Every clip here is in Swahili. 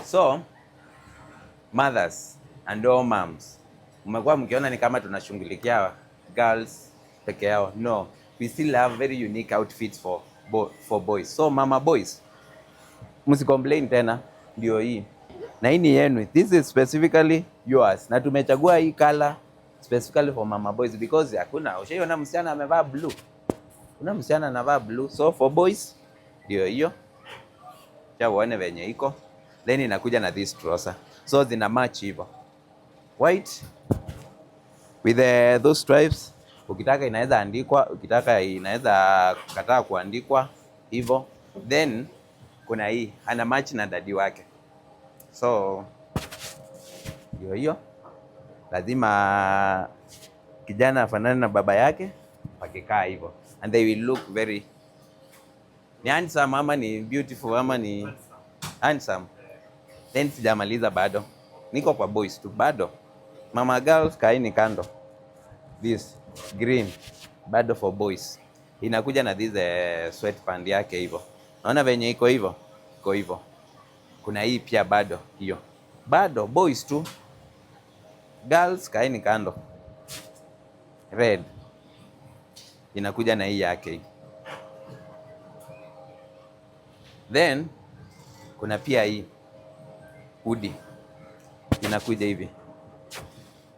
So mothers and all moms, mmekuwa mkiona ni kama tunashughulikia girls peke yao. No, we still have very unique outfits for boys. So mama boys, msicomplain tena, ndio hii na hii ni yenu. This is specifically yours, na tumechagua hii color specifically for mama boys because hakuna ushaiona msichana amevaa blue. Kuna msichana anavaa blue, so for boys ndio hiyo. Cha uone venye iko, then inakuja na this trouser, so zina match hivyo, white with those stripes. Ukitaka inaweza andikwa, ukitaka inaweza kukataa kuandikwa hivyo. Then kuna hii ana match na daddy wake, so ndio hiyo. Lazima kijana afanane na baba yake wakikaa hivyo, and they will look very ni handsome ama ni beautiful ama ni handsome. Then sijamaliza bado, niko kwa boys tu bado. Mama girls kaini kando. This green bado for boys inakuja na this sweatpant yake hivyo. Naona venye iko hivyo, iko hivyo. Kuna hii pia bado hiyo, bado boys tu. Girls kaini kando. Red inakuja na hii yake hii. Then kuna pia hii hoodie inakuja hivi,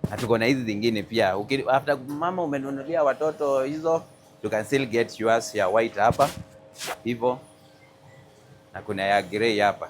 na tuko na hizi zingine pia. After mama umenunulia watoto hizo, you can still get yours ya white hapa hivyo, na kuna ya grey hapa.